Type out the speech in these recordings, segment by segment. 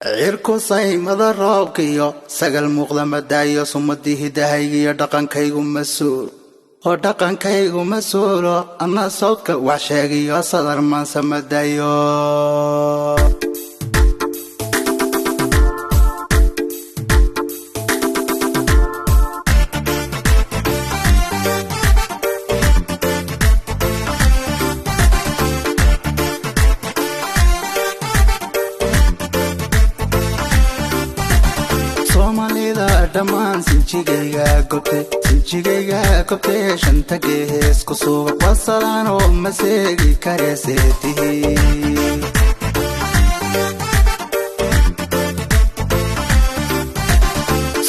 Cirku saymada roobkiyo sagal muuqda madaayo sumadii hidahaygiyo dhaqankaygu masuul oo dhaqankaygu masuulo anna sawdka wax sheegiyo sadar maansa madayo. Soomaalida dhammaan sinjigayga gobte, sinjigayga gobte, shanta gees ku suuba wasalaanoo ma seegi kareseetihi.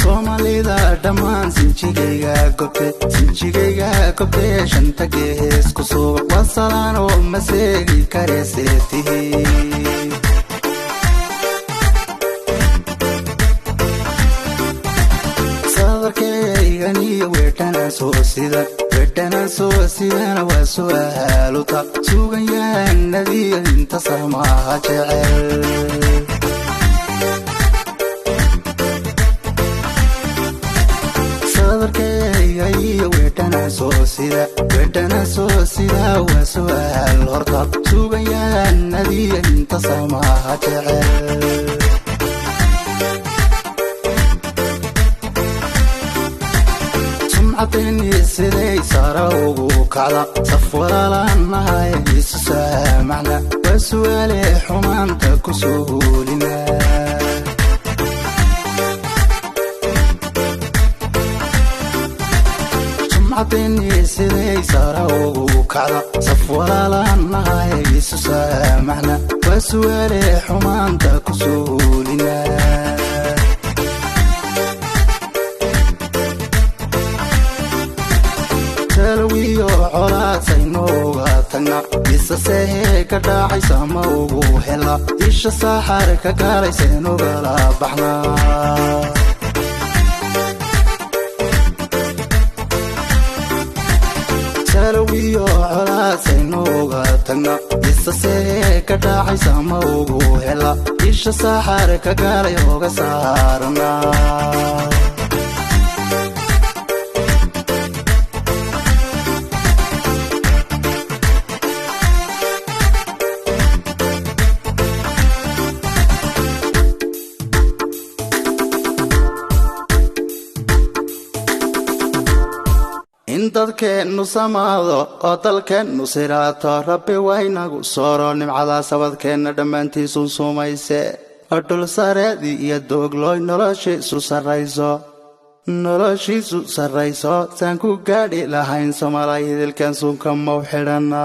Soomaalida dhammaan sinjigayga gobte, sinjigayga gobte, shanta gees ku suuba wasalaanoo ma seegi kareseetihi. Sadarkayganiyo weedhanaan soo sida, weedhanaan soo sidana waa su'aaluta suganyahanadiyo inta samaha jecel. Sadarkayga iyo weedhanaan soo sida, weedhanaan soo sida waa su'aal horta suganyahanadiyo inta samaha jecel. Sumcadeenni siday sara ugu kacda, saf walaalanahay isu saamaxna waa su'aale xumaanta ku suulina. Sumcadeenni siday sara ugu kacda, saf walaalanahay isu saamaxna waa su'aale xumaanta ku suulina. Talawiyo colaadsaynooga tagna mise sehe ka dhacaysa ma ugu hela isha saaxar ka galaysaynugala baxna. Talawiyo colaadsaynooga tagna mise sehe ka dhacaysa ma ugu hela isha saaxar ka galay oga saarna. In dadkeennu samaado oo dalkeennu siraato rabbi waynagu sooro nimcadaa sabadkeenna dhammaantiisu sumayse oo dhul sareedii iyo dooglooy noloshiisu sarrayso, noloshiisu sarrayso saan ku gaadhi lahayn soomaalay idilkan suunka mau xidhana.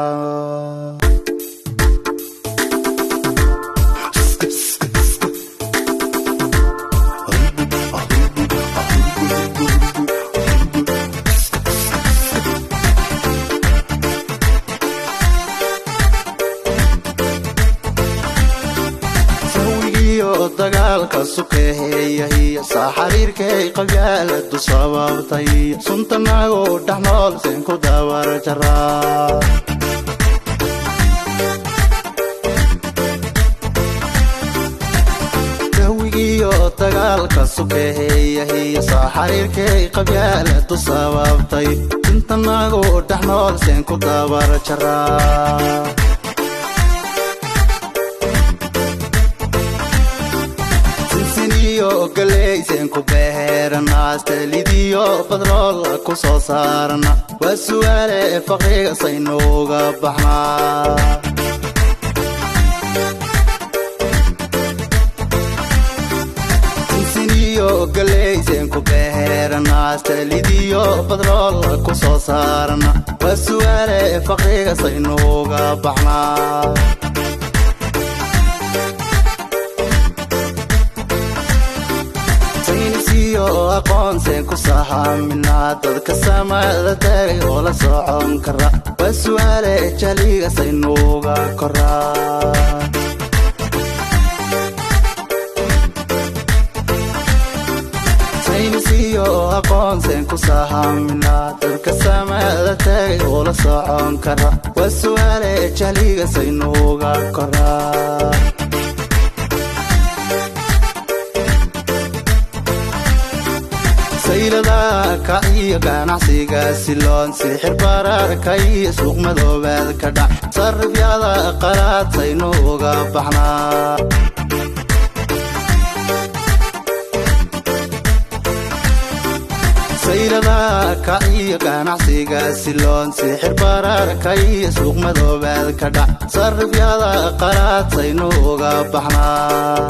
Sawigiyo dagaalka sukeeya iyo saaxariirkay qabyaaladu sababtay sunta nagu dhex nool seen ku dabar jaraa. Sawigiyo dagaalka sukeeya iyo saaxariirkay qabyaaladu sababtay sunta nagu dhex nool seen ku dabar jaraa. Sinsiniyo galeyseen ku beherana astalidiyo badroola ku soo saarana waa su'aale faqriga saynuuga baxnaa. Sinsiniyo galeyseen ku beherana astalidiyo badroola ku soo saarana waa su'aale faqriga saynuuga baxnaa. Saynisyo aqoonseen ku sahaminaa dadka samada tagay oo la socon kara waa su'aale jaliga saynuuga koraa. Saynisyo aqoonseen ku sahaminaa dadka samada tagay oo la socon kara waa su'aale jaliga saynuuga koraa. Saylada ka iyo ganacsiga siloon, sixir bararka iyo suuq madoobaad ka dhac, sarifyada qalaad saynu uga baxnaa. Saylada ka iyo ganacsiga siloon, sixir bararka iyo suuq madoobaad ka dhac, sarifyada qalaad saynu uga baxnaa.